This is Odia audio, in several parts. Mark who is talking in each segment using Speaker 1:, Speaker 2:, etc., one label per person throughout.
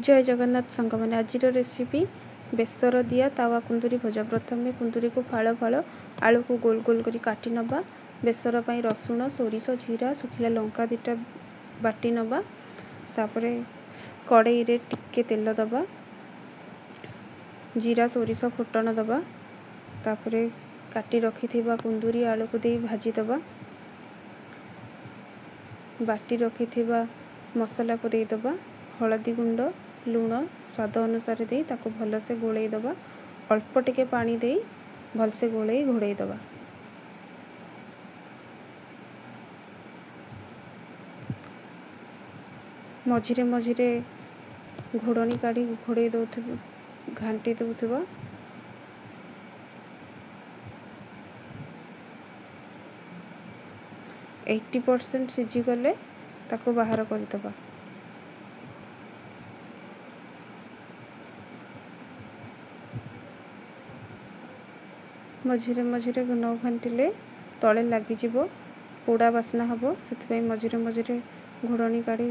Speaker 1: ଜୟ ଜଗନ୍ନାଥ ସାଙ୍ଗମାନେ, ଆଜିର ରେସିପି ବେସର ଦିଆ ତାୱା କୁନ୍ଦୁରି ଭଜା। ପ୍ରଥମେ କୁନ୍ଦୁରିକୁ ଫାଳ ଫାଳ, ଆଳୁକୁ ଗୋଲ ଗୋଲ କରି କାଟି ନେବା। ବେସର ପାଇଁ ରସୁଣ, ସୋରିଷ, ଜିରା, ଶୁଖିଲା ଲଙ୍କା ଦୁଇଟା ବାଟି ନେବା। ତାପରେ କଡ଼େଇରେ ଟିକେ ତେଲ ଦେବା, ଜିରା ସୋରିଷ ଫୁଟଣ ଦେବା। ତାପରେ କାଟି ରଖିଥିବା କୁନ୍ଦୁରି ଆଳୁକୁ ଦେଇ ଭାଜିଦେବା। ବାଟି ରଖିଥିବା ମସଲାକୁ ଦେଇଦେବା। ହଳଦୀ ଗୁଣ୍ଡ, ଲୁଣ ସ୍ୱାଦ ଅନୁସାରେ ଦେଇ ତାକୁ ଭଲସେ ଗୋଳେଇ ଦେବା। ଅଳ୍ପ ଟିକେ ପାଣି ଦେଇ ଭଲସେ ଗୋଳେଇ ଘୋଡ଼େଇ ଦେବା। ମଝିରେ ମଝିରେ ଘୋଡ଼ଣୀ କାଢ଼ି ଘୋଡ଼େଇ ଦେଉଥିବ, ଘାଣ୍ଟି ଦେଉଥିବ। 80% ସିଝିଗଲେ ତାକୁ ବାହାର କରିଦେବା। ମଝିରେ ମଝିରେ ନ ଘାଣ୍ଟିଲେ ତଳେ ଲାଗିଯିବ, ପୋଡ଼ା ବାସ୍ନା ହେବ। ସେଥିପାଇଁ ମଝିରେ ମଝିରେ ଘୋଡ଼ଣୀ କାଢ଼ି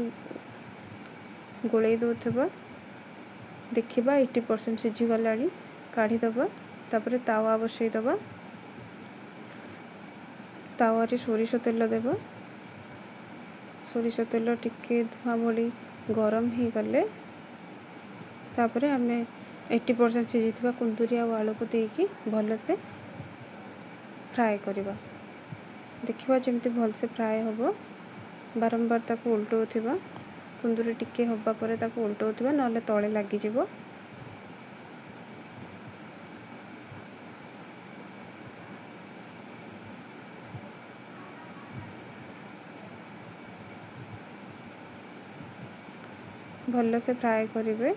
Speaker 1: ଗୋଳେଇ ଦେଉଥିବା। ଦେଖିବା 80% ସିଝିଗଲାଣି, କାଢ଼ିଦେବା। ତାପରେ ତାୱା ବସେଇଦେବା। ତାୱାରେ ସୋରିଷ ତେଲ ଦେବା। ସୋରିଷ ତେଲ ଟିକେ ଧୂଆଁ ଭଳି ଗରମ ହେଇଗଲେ ତାପରେ ଆମେ 80% ସିଝିଥିବା କୁନ୍ଦୁରି ଆଉ ଆଳୁକୁ ଦେଇକି ଭଲସେ ଫ୍ରାଏ କରିବା। ଦେଖିବା ଯେମିତି ଭଲସେ ଫ୍ରାଏ ହେବ। ବାରମ୍ବାର ତାକୁ ଓଲଟଉଥିବା। କୁନ୍ଦୁରି ଟିକେ ହେବା ପରେ ତାକୁ ଓଲଟଉଥିବା, ନହେଲେ ତଳେ ଲାଗିଯିବ। ଭଲସେ ଫ୍ରାଏ କରିବେ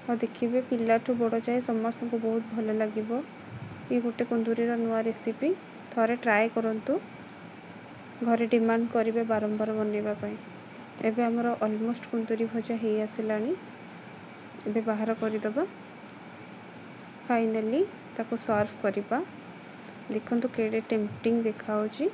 Speaker 1: ଆଉ ଦେଖିବେ ପିଲାଠୁ ବଡ଼ ଯାଏ ସମସ୍ତଙ୍କୁ ବହୁତ ଭଲ ଲାଗିବ। ଇଏ ଗୋଟେ କୁନ୍ଦୁରିର ନୂଆ ରେସିପି, ଥରେ ଟ୍ରାଏ କରନ୍ତୁ, ଘରେ ଡିମାଣ୍ଡ କରିବେ ବାରମ୍ବାର ବନେଇବା ପାଇଁ। ଏବେ ଆମର ଅଲମୋଷ୍ଟ କୁନ୍ଦୁରି ଭଜା ହେଇ ଆସିଲାଣି, ଏବେ ବାହାର କରିଦେବା। ଫାଇନାଲି ତାକୁ ସର୍ଭ କରିବା। ଦେଖନ୍ତୁ କେଡ଼େ ଟେମ୍ପଟିଂ ଦେଖାହେଉଛି।